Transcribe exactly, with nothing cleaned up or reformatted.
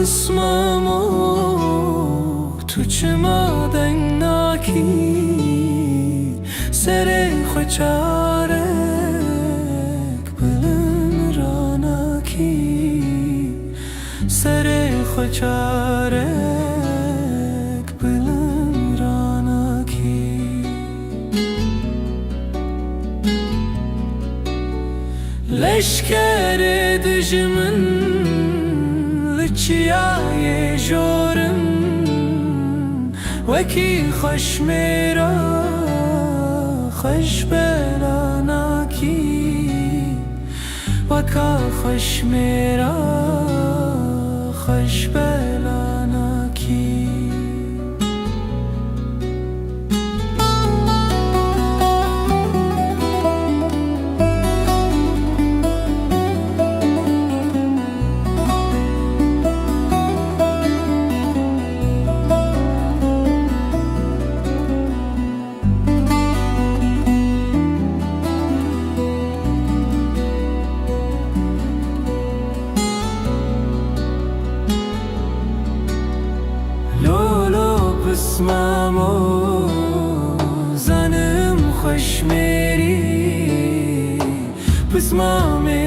Pismamo, tu çima deng nakî? Serê xwe çarek bilind ranakî. Serê xwe çarek bilind ranakî. Leşkerê dijmin li çiyayê jorin, wekî xweşmêra xweş bela nakî. Weka xweşmêra xweş bela nakî. Lolo pismamo, zanim xweşmêrî, pismamê